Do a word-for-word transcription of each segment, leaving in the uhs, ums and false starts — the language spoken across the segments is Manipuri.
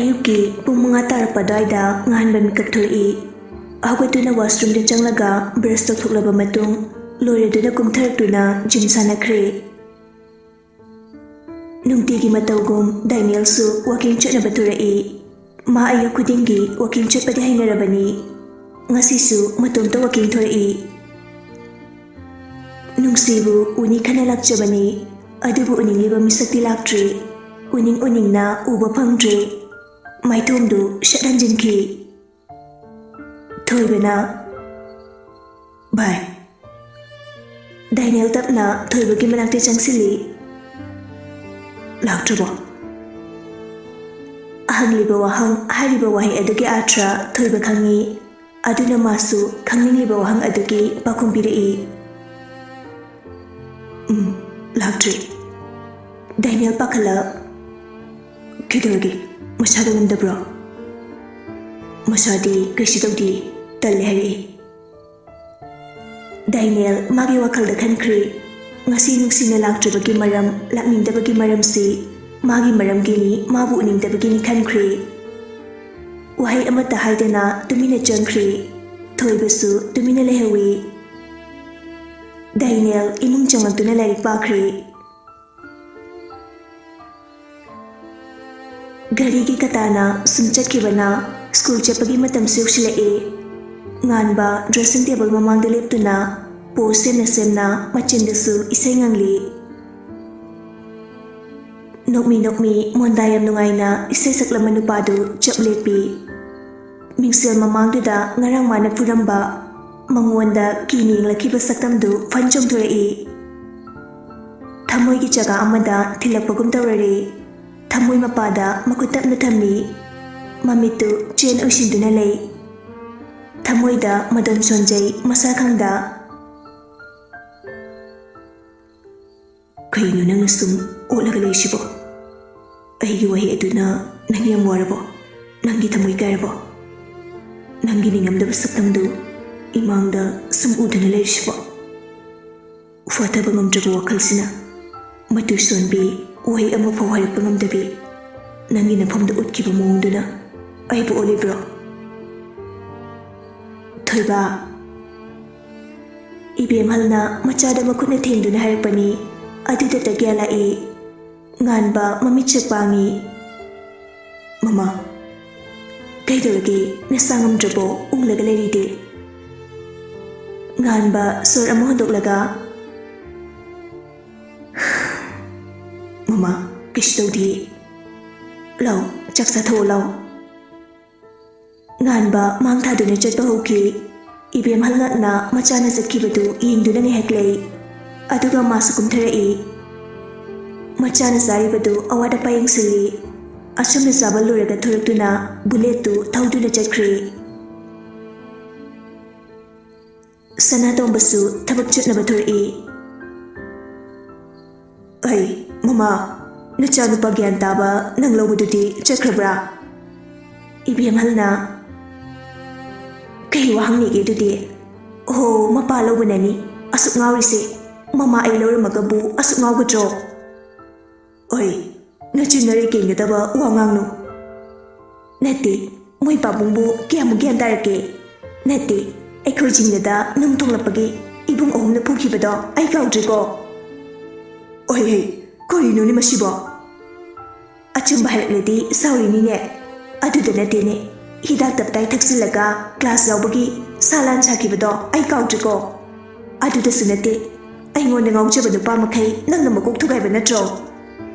ꯑꯌꯨꯛꯀꯤ ꯄꯨꯡ ꯃꯉꯥ ꯇꯥꯔꯛꯄ ꯑꯗꯨꯋꯥꯏꯗ ꯉꯍꯥꯟꯕ ꯃꯤꯀꯞ ꯊꯣꯛꯂꯛꯏ꯫ ꯍꯧꯒꯠꯇꯨꯅ washroomꯗ ꯆꯪꯂꯒ brush ꯇꯧꯊꯣꯛꯂꯕ ꯃꯇꯨꯡ, ꯂꯣꯏꯔꯗꯨꯅ ꯀꯨꯝꯊꯔꯛꯇꯨꯅ gym ꯁꯥꯟꯅꯈ꯭ꯔꯦ꯫ ꯅꯨꯡꯇꯤꯒꯤ ꯃꯇꯧꯒꯨꯝ ꯗꯥꯏꯅꯦꯜꯁꯨ walking ꯆꯠꯅꯕ ꯊꯣꯔꯛꯏ꯫ ꯃꯥ ꯑꯌꯨꯛ ꯈꯨꯗꯤꯡꯒꯤ walking ꯆꯠꯄꯗꯤ ꯍꯩꯅꯔꯕꯅꯤ꯫ ꯉꯁꯤꯁꯨ ꯃꯇꯣꯝꯇ walking ꯊꯣꯔꯛꯏ꯫ ꯅꯨꯡꯁꯤꯕꯨ ꯎꯅꯤ ꯈꯟꯅ ꯂꯥꯛꯆꯕꯅꯤ, ꯑꯗꯨꯕꯨ ꯎꯅꯤꯡꯂꯤꯕ ꯃꯤꯁꯛꯇꯤ ꯂꯥꯛꯇ꯭ꯔꯤ꯫ ꯎꯅꯤꯡ ꯎꯅꯤꯡꯅ ꯎꯕ ꯐꯪꯗ꯭ꯔꯦ꯫ ꯃꯥꯏꯊꯣꯡꯗꯨ ꯁꯠ ꯍꯟꯖꯤꯟꯈꯤ꯫ ꯊꯣꯏꯕꯅ, "ꯚꯥꯏ꯫" ꯗꯥꯏꯅꯦꯜ ꯇꯞꯅ ꯊꯣꯏꯕꯒꯤ ꯃꯅꯥꯛꯇ ꯆꯪꯁꯤꯜꯂꯤ꯫ "ꯂꯥꯛꯇ꯭ꯔꯕꯣ?" ꯍꯪꯂꯤꯕ ꯋꯥꯍꯪ, ꯍꯥꯏꯔꯤꯕ ꯋꯥꯍꯩ ꯑꯗꯨꯒꯤ ꯑꯥꯔꯊ ꯊꯣꯏꯕ ꯈꯪꯉꯤ꯫ ꯑꯗꯨꯅ ꯃꯥꯁꯨ ꯈꯪꯅꯤꯡꯂꯤꯕ ꯋꯥꯍꯪ ꯑꯗꯨꯒꯤ ꯄꯥꯎꯈꯨꯝ ꯄꯤꯔꯛꯏ꯫ "ꯎꯝ, ꯂꯥꯛꯇ꯭ꯔꯤ꯫" ꯗꯥꯏꯅꯦꯜ ꯄꯥꯈꯠꯂ, "ꯀꯩꯗꯧꯔꯒꯦ? ꯃꯁꯥꯗ ꯉꯝꯗꯕ꯭ꯔꯣ?" "ꯃꯁꯥꯗꯤ ꯀꯩꯁꯨ ꯇꯧꯗꯦ, ꯇꯜꯂꯦ ꯍꯥꯏꯔꯛꯏ꯫" ꯗꯥꯏꯅꯦꯜ ꯃꯥꯒꯤ ꯋꯥꯈꯜꯗ ꯈꯟꯈ꯭ꯔꯦ꯫ ꯉꯁꯤ ꯅꯨꯡꯁꯤꯅ ꯂꯥꯛꯇ꯭ꯔꯤꯕꯒꯤ ꯃꯔꯝ, ꯂꯥꯛꯅꯤꯡꯗꯕꯒꯤ ꯃꯔꯝꯁꯤ ꯃꯥꯒꯤ ꯃꯔꯝꯒꯤꯅꯤ, ꯃꯥꯕꯨ ꯎꯅꯤꯡꯗꯕꯒꯤꯅꯤ ꯈꯟꯈ꯭ꯔꯦ꯫ ꯋꯥꯍꯩ ꯑꯃꯠꯇ ꯍꯥꯏꯗꯅ ꯇꯨꯃꯤꯟꯅ ꯆꯪꯈ꯭ꯔꯦ꯫ ꯊꯣꯏꯕꯁꯨ ꯇꯨꯃꯤꯟꯅ ꯂꯩꯍꯧꯏ꯫ ꯗꯥꯏꯅꯦꯜ ꯏꯃꯨꯡ ꯆꯪꯂꯛꯇꯨꯅ ꯂꯥꯏꯔꯤꯛ ꯄꯥꯈ꯭ꯔꯦ꯫ ꯘꯔꯤꯒꯤ ꯀꯇꯥꯅ ꯁꯨꯝ ꯆꯠꯈꯤꯕꯅ ꯁ꯭ꯀꯨꯜ ꯆꯠꯄꯒꯤ ꯃꯇꯝꯁꯨ ꯌꯧꯁꯤꯜꯂꯛꯑꯦ꯫ ꯉꯥꯟꯕ dressing table ꯃꯃꯥꯡꯗ ꯂꯦꯞꯇꯨꯅ pose ꯁꯦꯝꯅ ꯁꯦꯝꯅ ꯃꯆꯤꯟꯗꯁꯨ ꯏꯁꯩ ꯉꯪꯂꯤ꯫ ꯅꯣꯛꯃꯤ ꯅꯣꯛꯃꯤ ꯃꯣꯟꯗꯥ ꯌꯥꯝ ꯅꯨꯡꯉꯥꯏꯅ ꯏꯁꯩ ꯁꯛꯂꯝꯕ ꯅꯨꯄꯥꯗꯨ ꯆꯞ ꯂꯦꯞꯄꯤ꯫ ꯃꯤꯡꯁꯦꯜ ꯃꯃꯥꯡꯗꯨꯗ ꯉꯔꯥꯡ ꯃꯥꯅ ꯐꯨꯔꯝꯕ, ꯃꯉꯣꯟꯗ ꯀꯤꯅ ꯌꯦꯡꯂꯛꯈꯤꯕ ꯁꯛꯇꯝꯗꯨ ꯐꯟ ꯆꯣꯡꯊꯣꯔꯛꯏ꯫ ꯊꯃꯣꯏꯒꯤ ꯖꯒꯥ ꯑꯃꯗ ꯊꯤꯜꯂꯛꯄꯒꯨꯝ ꯇꯧꯔꯔꯦ꯫ ꯊꯃꯣꯏ ꯃꯄꯥꯗ ꯃꯈꯨꯠ ꯇꯞꯅ ꯊꯝꯃꯤ꯫ ꯃꯃꯤꯠꯇꯨ ꯆꯦꯟ ꯎꯏꯁꯤꯟꯗꯨꯅ ꯂꯩ꯫ ꯊꯃꯣꯏꯗ ꯃꯗꯣꯝ ꯁꯣꯟꯖꯩ ꯃꯁꯥ ꯈꯪꯗ꯫ "ꯀꯩꯅꯣ ꯅꯪꯅ ꯁꯨꯝ ꯑꯣꯠꯂꯒ ꯂꯩꯔꯤꯁꯤꯕꯣ? ꯑꯩꯒꯤ ꯋꯥꯍꯩ ꯑꯗꯨꯅ ꯅꯪ ꯌꯥꯝ ꯋꯥꯔꯕꯣ? ꯅꯪꯒꯤ ꯊꯃꯣꯏ ꯀꯥꯏꯔꯕꯣ? ꯅꯪꯒꯤ ꯅꯤꯡꯉꯝꯗꯕ ꯁꯛꯇꯝꯗꯨ ꯏꯃꯥꯡꯗ ꯁꯨꯝ ꯎꯗꯨꯅ ꯂꯩꯔꯤꯁꯤꯕꯣ?" ꯐꯥꯊꯕ ꯉꯝꯗ꯭ꯔꯕ ꯋꯥꯈꯜꯁꯤꯅ ꯃꯇꯨ ꯁꯣꯟꯕꯤ, ꯋꯥꯍꯩ ꯑꯃꯐꯥꯎ ꯍꯥꯏꯔꯛꯄ ꯉꯝꯗꯕꯤ꯫ ꯅꯪꯒꯤ ꯅꯐꯝꯗ ꯎꯠꯈꯤꯕ ꯃꯑꯣꯡꯗꯨꯅ ꯑꯩꯕꯨ ꯑꯣꯠꯂꯤꯕ꯭ꯔꯣ? ꯊꯣꯏꯕ, ꯏꯕꯦꯝꯍꯜꯅ ꯃꯆꯥꯗ ꯃꯈꯨꯠꯅ ꯊꯦꯡꯗꯨꯅ ꯍꯥꯏꯔꯛꯄꯅꯤ꯫ ꯑꯗꯨꯗꯇ ꯒ꯭ꯌꯥꯟ ꯂꯥꯛꯏ꯫ ꯉꯥꯟꯕ ꯃꯃꯤꯠꯁꯦ ꯄꯥꯡꯉꯤ꯫ "ꯃꯃꯥ, ꯀꯩꯗꯧꯔꯒꯦ? ꯅꯁꯥ ꯉꯝꯗ꯭ꯔꯕꯣ ꯎꯪꯂꯒ ꯂꯩꯔꯤꯗꯤ?" ꯉꯥꯟꯕ ꯁꯣꯔ ꯑꯃ ꯍꯣꯟꯗꯣꯛꯂꯒ, "ꯃꯃꯥ, ꯀꯩꯁꯨ ꯇꯧꯗꯤꯌꯦ꯫ ꯂꯥꯎ, ꯆꯥꯛ ꯆꯥꯊꯣꯛꯑꯣ ꯂꯥꯎ꯫" ꯉꯥꯟꯕ ꯃꯥꯡ ꯊꯥꯗꯨꯅ ꯆꯠꯄ ꯍꯧꯈꯤ꯫ ꯏꯕꯦꯝꯍꯜ ꯉꯛꯅ ꯃꯆꯥꯅ ꯆꯠꯈꯤꯕꯗꯨ ꯌꯦꯡꯗꯨꯅ ꯉꯥꯏꯍꯥꯛ ꯂꯩ꯫ ꯑꯗꯨꯒ ꯃꯥꯁꯨ ꯀꯨꯝꯊꯔꯛꯏ꯫ ꯃꯆꯥꯅ ꯆꯥꯔꯤꯕꯗꯨ ꯑꯋꯥꯠ ꯑꯄꯥ ꯌꯦꯡꯁꯤꯜꯂꯤ꯫ ꯑꯁꯨꯝꯅ ꯆꯥꯕ ꯂꯣꯏꯔꯒ ꯊꯣꯔꯛꯇꯨꯅ ꯕꯨꯂꯦꯠꯇꯨ ꯊꯧꯗꯨꯅ ꯆꯠꯈ꯭ꯔꯦ꯫ ꯁꯅꯥꯇꯣꯝꯕꯁꯨ ꯊꯕꯛ ꯆꯠꯅꯕ ꯊꯣꯔꯛꯏ꯫ "ꯑꯩ, ꯃꯃꯥ, ꯅꯆꯥꯅꯨꯄꯥ ꯒ꯭ꯌꯥꯟ ꯇꯥꯕ ꯅꯪ ꯂꯧꯕꯗꯨꯗꯤ ꯆꯠꯈ꯭ꯔꯕ꯭ꯔꯥ?" ꯏꯕꯦꯝꯍꯜꯅ, "ꯀꯩ ꯋꯥꯍꯪꯅꯤꯒꯦ ꯑꯗꯨꯗꯤ? ꯑꯣꯍꯣ, ꯃꯄꯥ ꯂꯧꯕꯅꯅꯤ ꯑꯁꯨꯛ ꯉꯥꯎꯔꯤꯁꯦ꯫ ꯃꯃꯥ ꯑꯩ ꯂꯧꯔꯝꯃꯒꯕꯨ ꯑꯁꯨꯛ ꯉꯥꯎꯒꯗ꯭ꯔꯣ?" "ꯑꯣꯏ, ꯅꯆꯤꯟ ꯅꯔꯩ ꯀꯦꯟꯒꯗꯕ ꯋꯥ ꯉꯥꯡꯅꯨ꯫" "ꯅꯠꯇꯦ, ꯃꯣꯏ ꯄꯥꯕꯨꯡꯕꯨ ꯀꯌꯥꯃꯨꯛ ꯒ꯭ꯌꯥꯟ ꯇꯥꯔꯛꯀꯦ?" "ꯅꯠꯇꯦ, ꯑꯩꯈꯣꯏ ꯖꯤꯡꯒꯗ ꯅꯨꯡ ꯊꯣꯡꯂꯛꯄꯒꯤ ꯏꯕꯨꯡ ꯑꯍꯨꯝꯅ ꯐꯨꯈꯤꯕꯗꯣ ꯑꯩ ꯀꯥꯎꯗ꯭ꯔꯤꯀꯣ꯫" "ꯑꯣꯏ, ꯍꯩ, ꯀꯔꯤꯅꯣꯅꯦ ꯃꯁꯤꯕꯣ?" "ꯑꯆꯨꯝꯕ ꯍꯥꯏꯔꯛꯂꯗꯤ ꯁꯥꯎꯔꯤꯅꯤꯅꯦ꯫ ꯑꯗꯨꯗ ꯅꯠꯇꯦꯅꯦ, ꯍꯤꯗꯥꯛ ꯇꯞꯇꯥꯏ ꯊꯛꯆꯤꯜꯂꯒ ꯀ꯭ꯂꯥꯁ ꯌꯥꯎꯕꯒꯤ ꯁꯥ ꯂꯥꯟ ꯁꯥꯈꯤꯕꯗꯣ ꯑꯩ ꯀꯥꯎꯗ꯭ꯔꯤꯀꯣ꯫ ꯑꯗꯨꯗꯁꯨ ꯅꯠꯇꯦ, ꯑꯩꯉꯣꯟꯗ ꯉꯥꯎꯖꯕ ꯅꯨꯄꯥ ꯃꯈꯩ ꯅꯪꯅ ꯃꯀꯣꯛ ꯊꯨꯒꯥꯏꯕ ꯅꯠꯇ꯭ꯔꯣ?"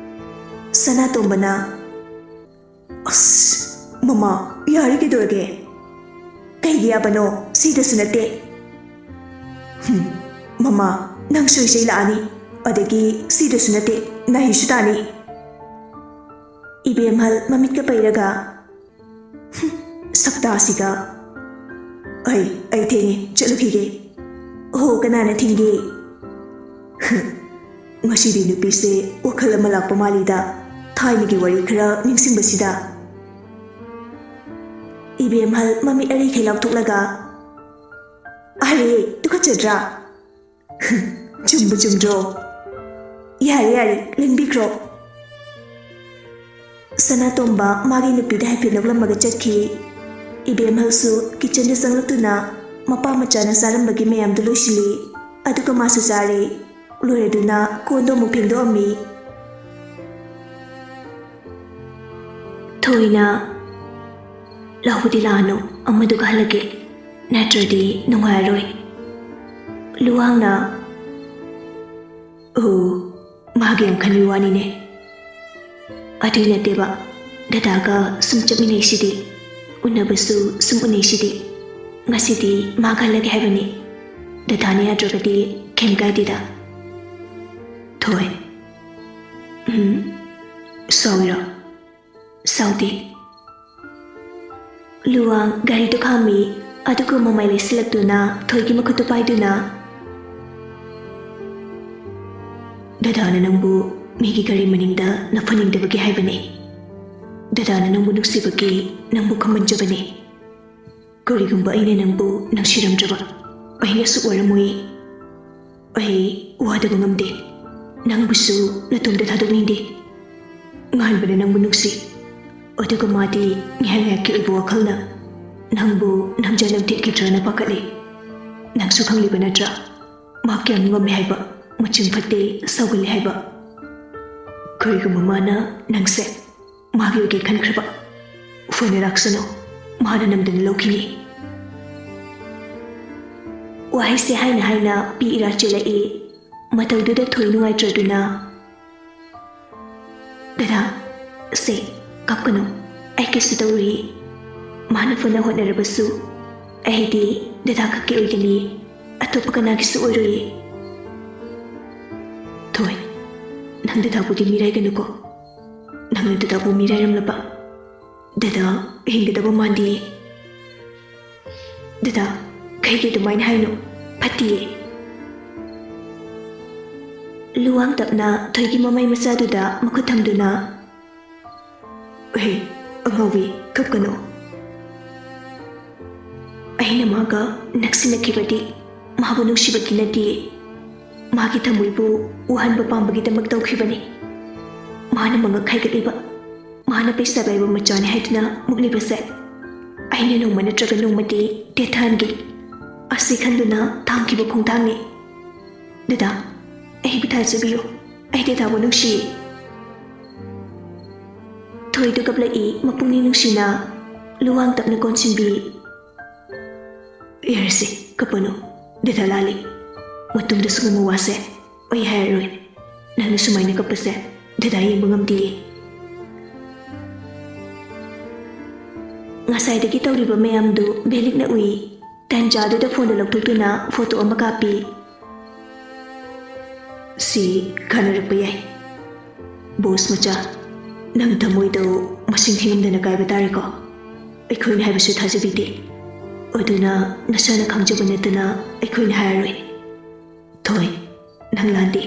ꯁꯅꯥꯇꯣꯝꯕꯅ, "ꯑꯁ, ꯃꯃꯥ, ꯌꯥꯔꯦ, ꯀꯩꯗꯧꯔꯒꯦ? ꯀꯩꯒꯤ ꯌꯥꯕꯅꯣ? ꯁꯤꯗꯁꯨ ꯅꯠꯇꯦ꯫" "ꯍꯨꯝ, ꯃꯃꯥ, ꯅꯪꯁꯨ ꯏꯁꯩ ꯂꯥꯛꯑꯅꯤ, ꯑꯗꯒꯤ ꯁꯤꯗꯁꯨ ꯅꯠꯇꯦ, ꯅꯥꯍꯤꯁꯨ ꯇꯥꯅꯤ꯫" ꯏꯕꯦꯝꯍꯜ ꯃꯃꯤꯠꯀ ꯄꯩꯔꯒ, "ꯍꯨꯝ, ꯁꯛꯇꯥꯁꯤꯒ꯫ ꯑꯩ, ꯑꯩ ꯊꯦꯡꯉꯦ, ꯆꯠꯂꯨꯈꯤꯒꯦ꯫" "ꯍꯣ, ꯀꯅꯥꯅ ꯊꯤꯡꯒꯦ?" "ꯉꯁꯤꯗꯤ ꯅꯨꯄꯤꯁꯦ ꯋꯥꯈꯜ ꯑꯃ ꯂꯥꯛꯄ ꯃꯥꯜꯂꯤꯗ, ꯊꯥꯏꯅꯒꯤ ꯋꯥꯔꯤ ꯈꯔ ꯅꯤꯡꯁꯤꯡꯕꯁꯤꯗ꯫" ꯏꯕꯦꯝꯍꯜ ꯃꯃꯤꯠ ꯑꯔꯤꯈꯩ ꯂꯥꯎꯊꯣꯛꯂꯒ, "ꯑꯔꯦ, ꯇꯨꯀꯠꯆꯗ꯭ꯔꯥ?" "ꯆꯨꯝꯕꯨ ꯆꯨꯝꯗ꯭ꯔꯣ? ꯌꯥꯔꯦ, ꯌꯥꯔꯦ, ꯂꯦꯡꯕꯤꯈ꯭ꯔꯣ꯫" ꯁꯅꯥꯇꯣꯝꯕ ꯃꯥꯒꯤ ꯅꯨꯄꯤꯗ ꯍꯥꯏꯐꯦꯠ ꯅꯣꯛꯂꯝꯃꯒ ꯆꯠꯈꯤ꯫ ꯏꯕꯦꯝꯍꯜꯁꯨ ꯀꯤꯆꯟꯗ ꯆꯪꯂꯛꯇꯨꯅ ꯃꯄꯥ ꯃꯆꯥꯅ ꯆꯥꯔꯝꯕꯒꯤ ꯃꯌꯥꯝꯗꯨ ꯂꯣꯏꯁꯤꯜꯂꯤ꯫ ꯑꯗꯨꯒ ꯃꯥꯁꯨ ꯆꯥꯔꯦ꯫ ꯂꯣꯏꯔꯗꯨꯅ ꯀꯣꯟꯗꯣ ꯑꯃꯨꯛ ꯐꯦꯡꯗꯣꯛꯑꯝꯃꯤ꯫ ꯊꯣꯏꯅ, "ꯂꯥꯛꯄꯗꯤ ꯂꯥꯛꯑꯅꯨ, ꯑꯃꯗꯨꯒ ꯍꯜꯂꯒꯦ, ꯅꯠꯇ꯭ꯔꯗꯤ ꯅꯨꯡꯉꯥꯏꯔꯣꯏ"꯫ ꯂꯨꯋꯥꯡꯅ, "ꯑꯣ, ꯃꯥꯒꯤ ꯌꯥꯝ ꯈꯟꯕꯤ ꯋꯥꯅꯤꯅꯦ"꯫ ꯑꯗꯨꯏ ꯅꯠꯇꯦꯕ, ꯗꯗꯥꯒ ꯁꯨꯝ ꯆꯠꯃꯤꯟꯅꯩꯁꯤꯗꯤ, ꯎꯅꯕꯁꯨ ꯁꯨꯝ ꯎꯅꯩꯁꯤꯗꯤ꯫ ꯉꯁꯤꯗꯤ ꯃꯥꯒ ꯍꯜꯂꯒꯦ ꯍꯥꯏꯕꯅꯤ꯫ ꯗꯗꯥꯅ ꯌꯥꯗ꯭ꯔꯒꯗꯤ ꯀꯩꯝ ꯀꯥꯏꯗꯦꯗ꯫ ꯊꯣꯏ, "ꯎꯝ, ꯁꯥꯎꯏꯔꯣ?" "ꯁꯥꯎꯗꯦ"꯫ ꯂꯨꯋꯥꯡ ꯒꯥꯔꯤꯗꯨ ꯈꯥꯝꯃꯤ꯫ ꯑꯗꯨꯒ ꯃꯃꯥꯏ ꯂꯩꯁꯤꯜꯂꯛꯇꯨꯅ ꯊꯣꯏꯒꯤ ꯃꯈꯨꯠꯇꯨ ꯄꯥꯏꯗꯨꯅ, "ꯗꯗꯥꯅ ꯅꯪꯕꯨ ꯃꯤꯒꯤ ꯒꯥꯔꯤ ꯃꯅꯤꯡꯗ ꯅꯐꯨꯅꯤꯡꯗꯕꯒꯤ ꯍꯥꯏꯕꯅꯦ꯫ ꯗꯗꯥꯅ ꯅꯪꯕꯨ ꯅꯨꯡꯁꯤꯕꯒꯤ ꯅꯪꯕꯨ ꯈꯝꯕꯟꯖꯕꯅꯦ꯫ ꯀꯔꯤꯒꯨꯝꯕ ꯑꯩꯅ ꯅꯪꯕꯨ ꯅꯨꯡꯁꯤꯔꯝꯗ꯭ꯔꯕ, ꯑꯩꯅ ꯑꯁꯨꯛ ꯋꯥꯔꯝꯃꯣꯏ꯫ ꯑꯩ ꯋꯥꯗꯕ ꯉꯝꯗꯦ꯫ ꯅꯪꯕꯨꯁꯨ ꯅꯇꯣꯝꯇ ꯊꯥꯗꯣꯛꯅꯤꯡꯗꯦ꯫ ꯉꯥꯟꯕꯅ ꯅꯪꯕꯨ ꯅꯨꯡꯁꯤ꯫ ꯑꯗꯨꯒ ꯃꯥꯗꯤ ꯉꯥꯏꯍꯥꯛ ꯉꯥꯏꯍꯥꯛꯀꯤ ꯑꯣꯏꯕ ꯋꯥꯈꯜꯅ ꯅꯪꯕꯨ ꯅꯝꯖ ꯅꯝꯊꯤꯠꯈꯤꯗ꯭ꯔꯅ ꯄꯥꯈꯠꯂꯤ꯫ ꯅꯪꯁꯨ ꯈꯪꯂꯤꯕ ꯅꯠꯇ꯭ꯔꯥ? ꯃꯥ ꯀꯌꯥꯝ ꯉꯝꯃꯤ ꯍꯥꯏꯕ, ꯃꯆꯤꯟ ꯐꯠꯇꯦ, ꯁꯥꯎꯒꯜꯂꯤ ꯍꯥꯏꯕ꯫ ꯀꯔꯤꯒꯨꯝꯕ ꯃꯥꯅ ꯅꯪꯁꯦ ꯃꯥꯒꯤ ꯑꯣꯏꯒꯦ ꯈꯟꯈ꯭ꯔꯕ, ꯐꯅ ꯂꯥꯛꯁꯅꯨ, ꯃꯥꯅ ꯅꯝꯗꯅ ꯂꯧꯈꯤꯅꯤ"꯫ ꯋꯥꯍꯩꯁꯦ ꯍꯥꯏꯅ ꯍꯥꯏꯅ ꯄꯤ ꯏꯔꯥ ꯆꯦꯜꯂꯛꯏ꯫ ꯃꯇꯧꯗꯨꯗ ꯊꯣꯏ ꯅꯨꯡꯉꯥꯏꯇ꯭ꯔꯗꯨꯅ, "ꯗꯗꯥ, ꯁꯦ, ꯀꯞꯀꯅꯨ, ꯑꯩ ꯀꯩꯁꯨ ꯇꯧꯔꯣꯏꯌꯦ꯫ ꯃꯥꯅ ꯐꯅ ꯍꯣꯠꯅꯔꯕꯁꯨ ꯑꯩꯗꯤ ꯗꯗꯥ ꯈꯛꯀꯤ ꯑꯣꯏꯒꯅꯤ, ꯑꯇꯣꯞꯄ ꯀꯅꯥꯒꯤꯁꯨ ꯑꯣꯏꯔꯣꯏꯌꯦ"꯫ "ꯊꯣꯏ, ꯅꯪ ꯗꯗꯥꯕꯨꯗꯤ ꯃꯤꯔꯥꯏꯒꯅꯨꯀꯣ꯫ ꯅꯪꯅ ꯗꯗꯥꯕꯨ ꯃꯤꯔꯥꯏꯔꯝꯂꯕ? ꯗꯗꯥ ꯍꯤꯡꯒꯗꯕ ꯃꯥꯟꯗꯦ"꯫ "ꯗꯗꯥ, ꯀꯩꯒꯤ ꯑꯗꯨꯃꯥꯏꯅ ꯍꯥꯏꯅꯣ? ꯐꯠꯇꯤꯌꯦ"꯫ ꯂꯨꯋꯥꯡ ꯇꯞꯅ ꯊꯣꯏꯒꯤ ꯃꯃꯩ ꯃꯆꯥꯗꯨꯗ ꯃꯈꯨꯠ ꯊꯝꯗꯨꯅ, "ꯑꯍꯦ, ꯑꯉꯥꯎꯕꯤ, ꯀꯞꯀꯅꯨ꯫ ꯑꯩꯅ ꯃꯥꯒ ꯅꯛꯁꯤꯟꯅꯈꯤꯕꯗꯤ ꯃꯥꯕꯨ ꯅꯨꯡꯁꯤꯕꯒꯤ ꯅꯠꯇꯤꯌꯦ꯫ ꯃꯥꯒꯤ ꯊꯃꯣꯏꯕꯨ ꯋꯥꯍꯟꯕ ꯄꯥꯝꯕꯒꯤꯗꯃꯛ ꯇꯧꯈꯤꯕꯅꯤ꯫ ꯃꯥꯅ ꯃꯉꯛ ꯍꯥꯏꯒꯠꯂꯤꯕ, ꯃꯥꯅ ꯄꯩꯁꯥ ꯄꯥꯏꯕ ꯃꯆꯥꯅꯤ ꯍꯥꯏꯗꯨꯅ ꯃꯨꯛꯂꯤꯕꯁꯦ ꯑꯩꯅ ꯅꯣꯡꯃ ꯅꯠꯇ꯭ꯔꯒ ꯅꯣꯡꯃꯗꯤ ꯗꯦꯊꯍꯟꯒꯦ꯫ ꯑꯁꯤ ꯈꯟꯗꯨꯅ ꯊꯥꯡꯈꯤꯕ ꯈꯣꯡꯊꯥꯡꯅꯤ꯫ ꯗꯗꯥ, ꯑꯩꯕꯨ ꯊꯥꯖꯕꯤꯌꯨ꯫ ꯑꯩ ꯗꯗꯥꯕꯨ ꯅꯨꯡꯁꯤꯌꯦ꯫ ꯊꯣꯏꯗꯨ ꯀꯞꯂꯛꯏ, ꯃꯄꯨꯛꯅꯤꯡ ꯅꯨꯡꯁꯤꯅ ꯂꯨꯋꯥꯡ ꯇꯞꯅ ꯀꯣꯟꯁꯤꯟꯕꯤ꯫ ꯌꯥꯔꯁꯦ, ꯀꯞꯄꯅꯨ꯫ ꯗꯗꯥ ꯂꯥꯜꯂꯤ꯫ ꯃꯇꯨꯡꯗ ꯁꯤꯒꯨꯝꯕ ꯋꯥꯁꯦ ꯑꯩ ꯍꯥꯏꯔꯔꯣꯏ꯫ ꯅꯪꯅ ꯁꯨꯃꯥꯏꯅ ꯀꯞꯄꯁꯦ ꯗꯗꯥ ꯌꯦꯡꯕ ꯉꯝꯗꯤꯌꯦ꯫ ꯉꯁꯥꯏꯗꯒꯤ ꯇꯧꯔꯤꯕ ꯃꯌꯥꯝꯗꯨ ꯕꯦꯂꯤꯛꯅ ꯎꯏ꯫ ꯇꯥꯟꯖꯥꯗꯨꯗ ꯐꯣꯟꯗꯨ ꯂꯧꯊꯣꯛꯇꯨꯅ ꯐꯣꯇꯣ ꯑꯃ ꯀꯥꯞꯄꯤ꯫ ꯁꯤ ꯀꯥꯟꯅꯔꯛꯄ ꯌꯥꯏ꯫ ꯕꯣꯁ ꯃꯆꯥ, ꯅꯪ ꯊꯃꯣꯏꯗꯣ ꯃꯁꯤꯡ ꯊꯤꯉꯝꯗꯅ ꯀꯥꯏꯕ ꯇꯥꯔꯦꯀꯣ꯫ ꯑꯩꯈꯣꯏꯅ ꯍꯥꯏꯕꯁꯨ ꯊꯥꯖꯕꯤꯗꯦ꯫ ꯑꯗꯨꯅ ꯅꯁꯥꯅ ꯈꯪꯖꯕ ꯅꯠꯇꯅ ꯑꯩꯈꯣꯏꯅ ꯍꯥꯏꯔꯔꯣꯏ꯫ ꯊꯣꯏ, ꯅꯪ ꯂꯥꯟꯗꯦ꯫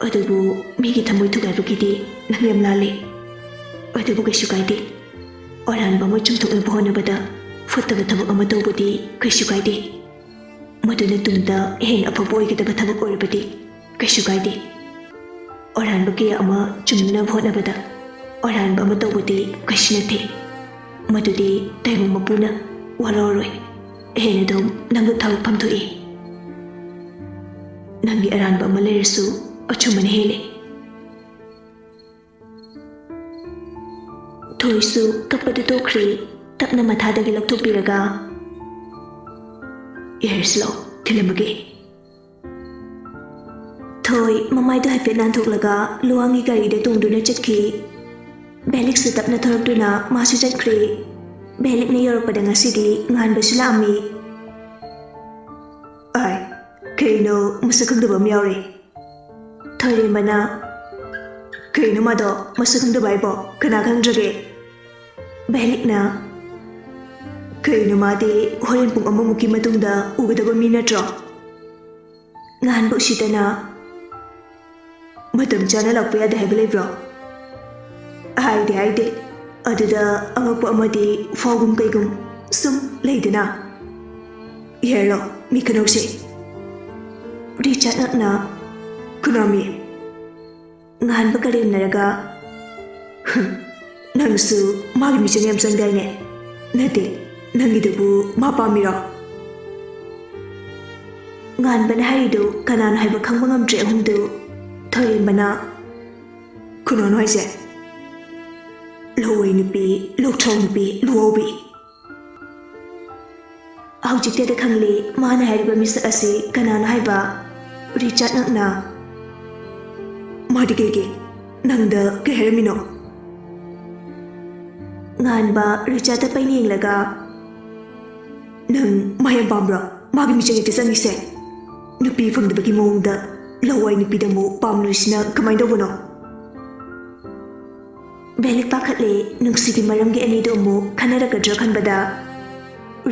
ꯑꯗꯨꯕꯨ ꯃꯤꯒꯤ ꯊꯃꯣꯏ ꯊꯨꯒꯥꯏꯕꯒꯤꯗꯤ ꯅꯪ ꯌꯥꯝ ꯂꯥꯜꯂꯤ꯫ ꯑꯗꯨꯕꯨ ꯀꯩꯁꯨ ꯀꯥꯏꯗꯦ꯫ ꯑꯔꯥꯟꯕ ꯑꯃ ꯆꯨꯝꯊꯣꯛꯅꯕ ꯍꯣꯠꯅꯕꯗ ꯐꯠꯇꯕ ꯊꯕꯛ ꯑꯃ ꯇꯧꯕꯗꯤ ꯀꯩꯁꯨ ꯀꯥꯏꯗꯦ꯫ ꯃꯗꯨꯅ ꯇꯨꯡꯗ ꯍꯦꯟꯅ ꯑꯐꯕ ꯑꯣꯏꯒꯗꯕ ꯊꯕꯛ ꯑꯣꯏꯔꯕꯗꯤ ꯀꯩꯁꯨ ꯀꯥꯏꯗꯦ꯫ ꯑꯔꯥꯟꯕ ꯀꯌꯥ ꯑꯃ ꯆꯨꯝꯅꯅꯕ ꯍꯣꯠꯅꯕꯗ ꯑꯔꯥꯟꯕ ꯑꯃ ꯇꯧꯕꯗꯤ ꯀꯩꯁꯨ ꯅꯠꯇꯦ꯫ ꯃꯗꯨꯗꯤ ꯇꯥꯏꯕꯪ ꯃꯄꯨꯅ ꯋꯥꯔꯧꯔꯣꯏ꯫ ꯑꯍꯦꯟ ꯑꯗꯨꯝ ꯅꯪꯕꯨ ꯊꯕꯛ ꯐꯝ ꯊꯣꯛꯏ꯫ ꯅꯪꯒꯤ ꯑꯔꯥꯟꯕ ꯑꯃ ꯂꯩꯔꯁꯨ ꯑꯆꯨꯝꯕꯅ ꯍꯦꯜꯂꯤ꯫ ꯊꯣꯏꯁꯨ ꯀꯞꯄꯗꯨ ꯇꯣꯛꯈ꯭ꯔꯦ꯫ ꯇꯞꯅ ꯃꯊꯥꯗꯒꯤ ꯂꯧꯊꯣꯛꯄꯤꯔꯒ, "ꯌꯥꯔꯁꯤ ꯂꯥꯛꯑꯣ, ꯊꯤꯜꯂꯝꯃꯒꯦ꯫" ꯊꯣꯏ ꯃꯃꯥꯏꯗꯨ ꯍꯥꯏꯐꯦꯠ ꯅꯥꯟꯊꯣꯛꯂꯒ ꯂꯨꯋꯥꯡꯒꯤ ꯒꯥꯔꯤꯗ ꯇꯣꯡꯗꯨꯅ ꯆꯠꯈꯤ꯫ ꯕꯦꯂꯤꯛꯁꯨ ꯇꯞꯅ ꯊꯧꯔꯛꯇꯨꯅ ꯃꯥꯁꯨ ꯆꯠꯈ꯭ꯔꯦ꯫ ꯕꯦꯂꯤꯛꯅ ꯌꯧꯔꯛꯄꯗ ꯉꯁꯤꯗꯤ ꯉꯥꯟꯕꯁꯨ ꯂꯥꯛꯑꯝꯃꯤ꯫ "ꯑꯥꯏ, ꯀꯩꯅꯣ, ꯃꯁꯛ ꯈꯪꯗꯕ ꯑꯃ ꯌꯥꯎꯔꯦ꯫" ꯊꯣꯏꯔꯦꯝꯕꯅ, "ꯀꯩꯅꯣ ꯃꯥꯗꯣ ꯃꯁꯛ ꯈꯪꯗꯕ ꯍꯥꯏꯕꯣ? ꯀꯅꯥ ꯈꯪꯗ꯭ꯔꯒꯦ?" ꯕꯦꯂꯤꯛꯅ, "ꯀꯩꯅꯣ, ꯃꯥꯗꯤ ꯍꯣꯔꯦꯟ ꯄꯨꯡ ꯑꯃꯃꯨꯛꯀꯤ ꯃꯇꯨꯡꯗ ꯎꯒꯗꯕ ꯃꯤ ꯅꯠꯇ꯭ꯔꯣ?" ꯉꯍꯥꯟꯕꯨ ꯎꯁꯤꯠꯇꯅ, "ꯃꯇꯝ ꯆꯥꯅ ꯂꯥꯛꯄ ꯌꯥꯗꯦ ꯍꯥꯏꯕ ꯂꯩꯕ꯭ꯔꯣ?" "ꯍꯥꯏꯗꯦ, ꯍꯥꯏꯗꯦ꯫ ꯑꯗꯨꯗ ꯑꯉꯛꯄ ꯑꯃꯗꯤ ꯐꯥꯎꯒꯨꯝ ꯀꯩꯒꯨꯝ ꯁꯨꯝ ꯂꯩꯗꯅ꯫" "ꯍꯦꯔꯣ, ꯃꯤ ꯈꯟꯅꯧꯁꯦ꯫" ꯔꯤꯆꯥꯔꯗꯅ, "ꯈꯨꯅꯥꯃꯤ꯫" ꯉꯍꯥꯟꯕ ꯀꯔꯦꯝꯅꯔꯒ, "ꯍꯝ, ꯅꯪꯁꯨ ꯃꯥꯒꯤ ꯃꯤꯆꯪ ꯌꯥꯝ ꯆꯪꯗꯥꯏꯅꯦ? ꯅꯠꯇꯦ, ꯅꯪꯒꯤꯗꯨꯕꯨ ꯃꯥ ꯄꯥꯝꯃꯤꯔꯣ? ꯉꯥꯟꯕꯅ ꯍꯥꯏꯔꯤꯗꯨ ꯀꯅꯥꯅꯣ ꯍꯥꯏꯕ ꯈꯪꯕ ꯉꯝꯗ꯭ꯔꯦ ꯑꯍꯨꯝꯗꯨ꯫ ꯊꯣꯏꯔꯦꯝꯕꯅ, "ꯈꯨꯅꯥꯅꯣ ꯍꯥꯏꯁꯦ?" "ꯂꯧꯋꯩ ꯅꯨꯄꯤ, ꯂꯣꯛꯊ꯭ꯔꯧ ꯅꯨꯄꯤ, ꯂꯨꯍꯧꯕꯤ꯫" ꯍꯧꯖꯤꯛꯇꯗ ꯈꯪꯂꯦ ꯃꯥꯅ ꯍꯥꯏꯔꯤꯕ ꯃꯤꯁꯛ ꯑꯁꯤ ꯀꯅꯥꯅꯣ ꯍꯥꯏꯕ꯫ ꯔꯤꯆꯥꯔꯗ ꯉꯛꯅ, "ꯃꯥꯗꯤ ꯀꯩꯒꯤ? ꯅꯪꯗ ꯀꯩ ꯍꯥꯏꯔꯝꯃꯤꯅꯣ?" ꯉꯥꯟꯕ ꯔꯤꯆꯥꯔꯗꯇ ꯄꯩꯅ ꯌꯦꯡꯂꯒ, "ꯅꯪ ꯃꯥ ꯌꯥꯝ ꯄꯥꯝꯕ꯭ꯔꯣ? ꯃꯥꯒꯤ ꯃꯤꯆꯪ ꯍꯦꯛꯇ ꯆꯪꯉꯤꯁꯦ? ꯅꯨꯄꯤ ꯐꯪꯗꯕꯒꯤ ꯃꯑꯣꯡꯗ ꯂꯋꯥꯏ ꯅꯨꯄꯤꯗ ꯑꯃꯨꯛ ꯄꯥꯝꯂꯨꯏꯁꯤꯅ ꯀꯃꯥꯏꯅ ꯇꯧꯕꯅꯣ?" ꯕꯦꯂꯤꯛ ꯄꯥꯈꯠꯂꯦ꯫ ꯅꯨꯡꯁꯤꯒꯤ ꯃꯔꯝꯒꯤ ꯑꯅꯤꯗꯨ ꯑꯃꯨꯛ ꯈꯟꯅꯔꯛꯀꯗ꯭ꯔꯥ ꯈꯟꯕꯗ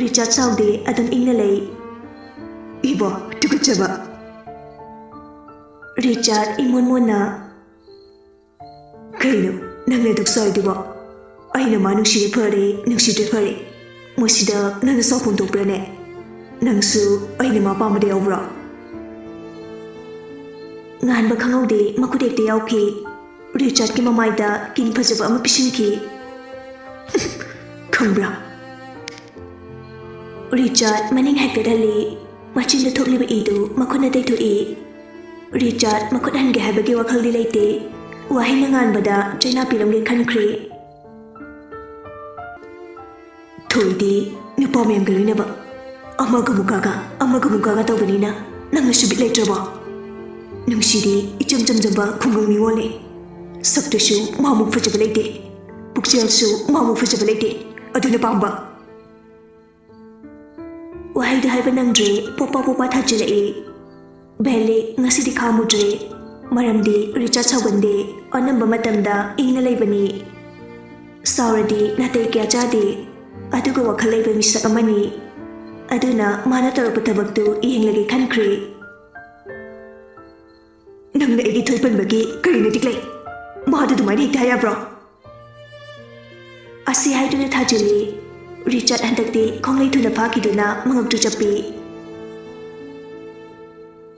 ꯔꯤꯆꯥꯔꯗ ꯁꯥꯎꯗꯦ, ꯑꯗꯨꯝ ꯏꯪꯅ ꯂꯩ꯫ "ꯏꯕꯣ, ꯇꯨꯀꯠꯆꯕ!" ꯔꯤꯆꯥꯔꯗ ꯏꯃꯣꯟ ꯃꯣꯟꯅ, "ꯀꯩꯅꯣ ꯅꯪꯅ ꯑꯗꯨꯛ ꯁꯥꯎꯔꯤꯗꯨꯕꯣ? ꯑꯩꯅ ꯃꯥ ꯅꯨꯡꯁꯤꯔꯦ ꯐꯔꯦ, ꯅꯨꯡꯁꯤꯗ꯭ꯔꯦ ꯐꯔꯦ, ꯃꯁꯤꯗ ꯅꯪꯅ ꯁꯥꯎꯐꯝ ꯊꯣꯛꯄ꯭ꯔꯅꯦ? ꯅꯪꯁꯨ ꯑꯩꯅ ꯃꯥ ꯄꯥꯝꯕꯗ ꯌꯥꯎꯕ꯭ꯔꯣ?" ꯉꯥꯟꯕ ꯈꯪꯍꯧꯗꯦ, ꯃꯈꯨꯠ ꯍꯦꯛꯇ ꯌꯥꯎꯈꯤ꯫ ꯔꯤꯆꯥꯔꯗꯀꯤ ꯃꯃꯥꯏꯗ ꯀꯤꯟ ꯐꯖꯕ ꯑꯃ ꯄꯤꯁꯤꯟꯈꯤ꯫ "ꯈꯪꯕ꯭ꯔꯥ?" ꯔꯤꯆꯥꯔꯗ ꯃꯅꯤꯡ ꯍꯥꯏꯐꯦꯠ ꯍꯜꯂꯤ꯫ ꯃꯆꯤꯟꯗ ꯊꯣꯛꯂꯤꯕ ꯏꯗꯨ ꯃꯈꯨꯠꯅ ꯇꯩꯊꯣꯛꯏ꯫ ꯔꯤꯆꯥꯔꯗ ꯃꯈꯨꯠ ꯍꯟꯒꯦ ꯍꯥꯏꯕꯒꯤ ꯋꯥꯈꯜꯗꯤ ꯂꯩꯇꯦ꯫ ꯋꯥꯍꯩꯅ ꯉꯥꯟꯕꯗ ꯆꯩꯅꯥ ꯄꯤꯔꯝꯒꯦ ꯈꯟꯈ꯭ꯔꯦ꯫ "ꯊꯣꯏꯗꯤ ꯅꯨꯄꯥ ꯃꯌꯥꯝꯒ ꯂꯣꯏꯅꯕ, ꯑꯃꯒ ꯑꯃꯨꯛ ꯀꯥꯒ, ꯑꯃꯒ ꯑꯃꯨꯛ ꯀꯥꯒ ꯇꯧꯕꯅꯤꯅ ꯅꯪꯅꯁꯨ ꯕꯤꯠ ꯂꯩꯇ꯭ꯔꯕꯣ? ꯅꯨꯡꯁꯤꯗꯤ ꯏꯆꯝ ꯆꯝꯖꯕ ꯈꯨꯡꯒꯪ ꯅꯤꯉꯣꯜꯅꯤ꯫ ꯁꯛꯇꯨꯁꯨ ꯃꯥꯃꯨꯛ ꯐꯖꯕ ꯂꯩꯇꯦ, ꯄꯨꯛꯆꯦꯜꯁꯨ ꯃꯥꯃꯨꯛ ꯐꯖꯕ ꯂꯩꯇꯦ, ꯑꯗꯨꯅ ꯄꯥꯝꯕ꯫" ꯋꯥꯍꯩꯗꯨ ꯍꯥꯏꯕ ꯅꯪꯗ꯭ꯔꯦ, ꯄꯣꯄꯥ ꯄꯣꯄꯥ ꯊꯥꯖꯤꯜꯂꯛꯏ꯫ ꯕꯦꯂꯤ ꯉꯁꯤꯗꯤ ꯈꯥꯝꯃꯨꯗ꯭ꯔꯦ, ꯃꯔꯝꯗꯤ ꯔꯤꯆꯥꯔꯗ ꯁꯥꯎꯒꯟꯗꯦ, ꯑꯅꯝꯕ ꯃꯇꯝꯗ ꯏꯪꯅ ꯂꯩꯕꯅꯤ꯫ ꯁꯥꯎꯔꯗꯤ ꯅꯥꯇꯩ ꯀꯌꯥ ꯆꯥꯗꯦ, ꯑꯗꯨꯒ ꯋꯥꯈꯜ ꯂꯩꯕ ꯃꯤꯁꯛ ꯑꯃꯅꯤ꯫ ꯑꯗꯨꯅ ꯃꯥꯅ ꯇꯧꯔꯛꯄ ꯊꯕꯛꯇꯨ ꯌꯦꯡꯂꯒꯦ ꯈꯟꯈ꯭ꯔꯦ꯫ "ꯅꯪꯅ ꯑꯩꯒꯤ ꯊꯣꯏ ꯄꯟꯕꯒꯤ ꯀꯔꯤ ꯃꯇꯤꯛ ꯂꯩ? ꯃꯥꯗ ꯑꯗꯨꯃꯥꯏꯅ ꯍꯦꯛꯇ ꯍꯥꯏ ꯌꯥꯕ꯭ꯔꯣ?" ꯑꯁꯤ ꯍꯥꯏꯗꯨꯅ ꯊꯥꯖꯤꯜꯂꯤ꯫ ꯔꯤꯆꯥꯔꯗ ꯍꯟꯗꯛꯇꯤ ꯈꯣꯡꯂꯩ ꯊꯨꯅ ꯐꯥꯈꯤꯗꯨꯅ ꯃꯉꯛꯇꯨ ꯆꯞꯄꯤ꯫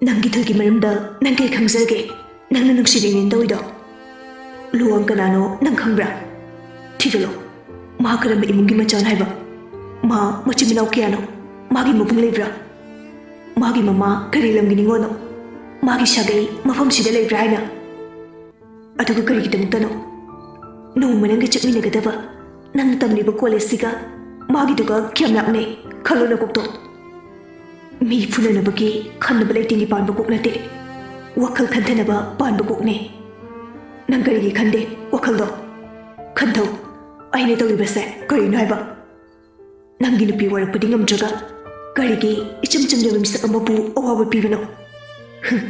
"ꯅꯪꯒꯤ ꯊꯣꯏꯒꯤ ꯃꯔꯝꯗ ꯅꯪ ꯀꯩ ꯈꯪꯖꯒꯦ? ꯅꯪꯅ ꯅꯨꯡꯁꯤꯔꯤꯅꯦꯅ ꯇꯧꯔꯤꯗꯣ꯫ ꯂꯨꯋꯥꯡ ꯀꯅꯥꯅꯣ ꯅꯪ ꯈꯪꯕ꯭ꯔꯥ? ꯊꯤꯒꯠꯂꯣ꯫ ꯃꯥ ꯀꯔꯝꯕ ꯏꯃꯨꯡꯒꯤ ꯃꯆꯥꯅꯣ ꯍꯥꯏꯕ? ꯃꯥ ꯃꯆꯤꯟ ꯃꯅꯥꯎ ꯀꯌꯥꯅꯣ? ꯃꯥꯒꯤ ꯃꯕꯨꯡ ꯂꯩꯕ꯭ꯔꯥ? ꯃꯥꯒꯤ ꯃꯃꯥ ꯀꯔꯤ ꯂꯝꯒꯤ ꯅꯤꯉꯣꯜꯅꯣ? ꯃꯥꯒꯤ ꯁꯥꯒꯩ ꯃꯐꯝꯁꯤꯗ ꯂꯩꯕ꯭ꯔꯥ ꯍꯥꯏꯅ? ꯑꯗꯨꯒ ꯀꯔꯤꯒꯤꯗꯃꯛꯇꯅꯣ? ꯅꯣꯡꯃ ꯅꯪꯒ ꯆꯠꯃꯤꯟꯅꯒꯗꯕ, ꯅꯪꯅ ꯇꯝꯂꯤꯕ ꯀꯣꯂꯦꯖꯁꯤꯒ ꯃꯥꯒꯤꯗꯨꯒ ꯀꯌꯥꯝ ꯂꯥꯞꯅꯩ? ꯈꯜꯂꯣ ꯅꯀꯣꯛꯇꯣ꯫ ꯃꯤ ꯐꯨꯅꯅꯕꯒꯤ ꯈꯟꯅꯕ ꯂꯩꯇꯦꯡꯒꯤ ꯄꯥꯟꯕ ꯀꯣꯛ ꯅꯠꯇꯦ꯫ ꯋꯥꯈꯜ ꯈꯟꯊꯅꯕ ꯄꯥꯟꯕ ꯀꯣꯛꯅꯦ꯫ ꯅꯪ ꯀꯔꯤꯒꯤ ꯈꯟꯗꯦ ꯋꯥꯈꯜꯗꯣ? ꯈꯟꯊꯧ꯫ ꯑꯩꯅ ꯇꯧꯔꯤꯕꯁꯦ ꯀꯔꯤꯅꯣ ꯍꯥꯏꯕ? ꯅꯪꯒꯤ ꯅꯨꯄꯤ ꯋꯥꯔꯛꯄꯗꯤ ꯉꯝꯗ꯭ꯔꯒ ꯀꯔꯤꯒꯤ ꯏꯆꯝ ꯆꯝꯖꯕ ꯃꯤꯁꯛ ꯑꯃꯕꯨ ꯑꯋꯥꯕ ꯄꯤꯕꯅꯣ? ꯍꯨꯝ,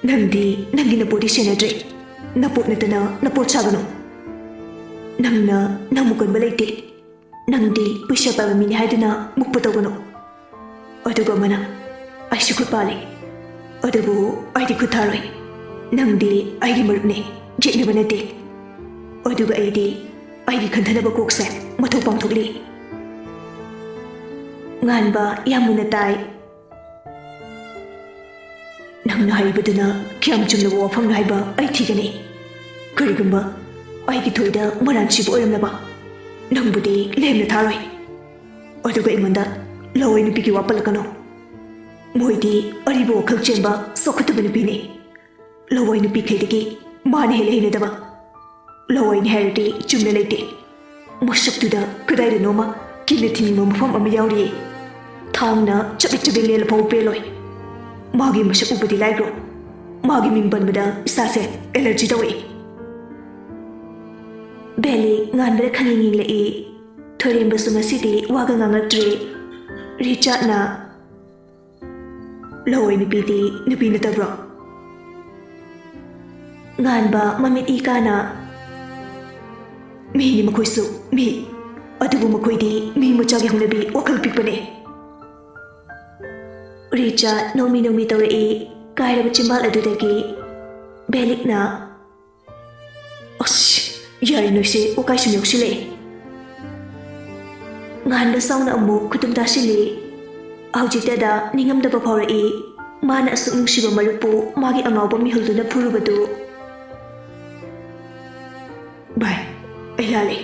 ꯅꯪꯗꯤ ꯅꯪꯒꯤ ꯅꯄꯣꯠꯇꯤ ꯁꯦꯟꯅꯗ꯭ꯔꯦ꯫ ꯅꯄꯣꯠ ꯅꯠꯇꯅ ꯅꯄꯣꯠ ꯁꯥꯒꯅꯨ꯫ ꯅꯪꯅ ꯅꯪꯕꯨ ꯀꯟꯕ ꯂꯩꯇꯦ꯫ ꯅꯪꯗꯤ ꯄꯩꯁꯥ ꯄꯥꯏꯕ ꯃꯤꯅꯤ ꯍꯥꯏꯗꯨꯅ ꯃꯨꯛꯄ ꯇꯧꯒꯅꯨ꯫ ꯑꯗꯨꯒ ꯑꯃꯅ, ꯑꯩꯁꯨ ꯈꯨꯠ ꯄꯥꯜꯂꯤ꯫ ꯑꯗꯨꯕꯨ ꯑꯩꯗꯤ ꯈꯨꯠ ꯊꯥꯔꯣꯏ꯫ ꯅꯪꯗꯤ ꯑꯩꯒꯤ ꯃꯔꯨꯞꯅꯤ, ꯌꯦꯛꯅꯕ ꯅꯠꯇꯦ꯫ ꯑꯗꯨꯒ ꯑꯩꯗꯤ ꯑꯩꯒꯤ ꯈꯟꯊꯅꯕ ꯀꯣꯛꯁꯦ ꯃꯊꯧ ꯄꯥꯡꯊꯣꯛꯂꯤ꯫ ꯉꯥꯟꯕ ꯌꯥꯝ ꯃꯨꯟꯅ ꯇꯥꯏ꯫ ꯅꯪꯅ ꯍꯥꯏꯔꯤꯕꯗꯨꯅ ꯀꯌꯥꯝ ꯆꯨꯝꯂꯕ ꯋꯥꯐꯝꯅꯣ ꯍꯥꯏꯕ ꯑꯩ ꯊꯤꯒꯅꯤ꯫ ꯀꯔꯤꯒꯨꯝꯕ ꯑꯩꯒꯤ ꯊꯣꯏꯗ ꯃꯔꯥꯟ ꯁꯤꯕ ꯑꯣꯏꯔꯝꯂꯕ, ꯅꯪꯕꯨꯗꯤ ꯂꯦꯝꯅ ꯊꯥꯔꯣꯏ꯫ ꯑꯗꯨꯒ ꯑꯩꯉꯣꯟꯗ ꯂꯋꯥꯏ ꯅꯨꯄꯤꯒꯤ ꯋꯥ ꯄꯜꯂꯛꯀꯅꯨ꯫ ꯃꯣꯏꯗꯤ ꯑꯔꯤꯕ ꯋꯥꯈꯜ ꯆꯦꯟꯕ ꯆꯥꯎꯈꯠꯇꯕ ꯅꯨꯄꯤꯅꯤ꯫ ꯂꯋꯥꯏ ꯅꯨꯄꯤꯈꯩꯗꯒꯤ ꯃꯥꯅ ꯍꯦꯜꯂꯦ ꯍꯩꯅꯗꯕ꯫ ꯂꯋꯥꯏꯅꯤ ꯍꯥꯏꯔꯗꯤ ꯆꯨꯝꯅ ꯂꯩꯇꯦ꯫ ꯃꯁꯛꯇꯨꯗ ꯀꯗꯥꯏꯗꯅꯣꯃ ꯀꯤꯟꯅ ꯊꯤꯡꯕ ꯃꯐꯝ ꯑꯃ ꯌꯥꯎꯔꯤꯌꯦ꯫ ꯊꯥꯡꯅ ꯆꯕꯦꯠ ꯆꯕꯦꯠ ꯂꯦꯜꯂ ꯐꯥꯎ ꯄꯦꯜꯂꯣꯏ꯫ ꯃꯥꯒꯤ ꯃꯁꯛ ꯎꯕꯗꯤ ꯂꯥꯏꯈ꯭ꯔꯣ, ꯃꯥꯒꯤ ꯃꯤꯡ ꯄꯟꯕꯗ ꯏꯁꯥꯁꯦ ꯑꯦꯂꯔꯖꯤ ꯇꯧꯔꯛꯏ꯫ ꯕꯦꯂꯤ ꯉꯥꯟꯕꯗ ꯈꯪꯌꯦꯡ ꯌꯦꯡꯂꯛꯏ꯫ ꯊꯣꯏꯔꯦꯝꯕꯁꯨ ꯉꯁꯤꯗꯤ ꯋꯥꯒ ꯉꯥꯡꯂꯛꯇ꯭ꯔꯦ꯫ ꯔꯤꯆꯥꯔꯗꯅ, "ꯂꯋꯥꯏ ꯅꯨꯄꯤꯗꯤ ꯅꯨꯄꯤ ꯅꯠꯇꯕ꯭ꯔꯣ?" ꯉꯥꯟꯕ ꯃꯃꯤꯠ ꯏ ꯀꯥꯅ, "ꯃꯤꯅꯤ ꯃꯈꯣꯏꯁꯨ, ꯃꯤ꯫ ꯑꯗꯨꯕꯨ ꯃꯈꯣꯏꯗꯤ ꯃꯤ ꯃꯆꯥꯒꯤ ꯍꯧꯅꯕꯤ ꯋꯥꯈꯜ ꯄꯤꯛꯄꯅꯦ꯫" ꯔꯤꯆꯥꯔꯗ ꯅꯣꯡꯃꯤ ꯅꯣꯡꯃꯤ ꯇꯧꯔꯛꯏ꯫ ꯀꯥꯏꯔꯕ ꯆꯤꯝꯕꯥꯜ ꯑꯗꯨꯗꯒꯤ ꯕꯦꯂꯤꯛꯅ, "ꯑꯁ, ꯌꯥꯔꯦ ꯅꯣꯏꯁꯦ, ꯋꯥꯀꯥꯏ ꯁꯨꯝ ꯌꯥꯎꯁꯤꯜꯂꯛꯑꯦ꯫" ꯉꯥꯟꯕ ꯆꯥꯎꯅ ꯑꯃꯨꯛ ꯈꯨꯇꯨꯝ ꯇꯥꯁꯤꯜꯂꯤ꯫ ꯍꯧꯖꯤꯛꯇꯗ ꯅꯤꯡꯉꯝꯗꯕ ꯐꯥꯎꯔꯛꯏ꯫ ꯃꯥꯅ ꯑꯁꯨꯛ ꯅꯨꯡꯁꯤꯕ ꯃꯔꯨꯞꯄꯨ ꯃꯥꯒꯤ ꯑꯉꯥꯎꯕ ꯃꯤꯍꯨꯜꯗꯨꯅ ꯐꯨꯔꯨꯕꯗꯨ꯫ "ꯚꯥꯏ, ꯑꯩ ꯂꯥꯜꯂꯦ꯫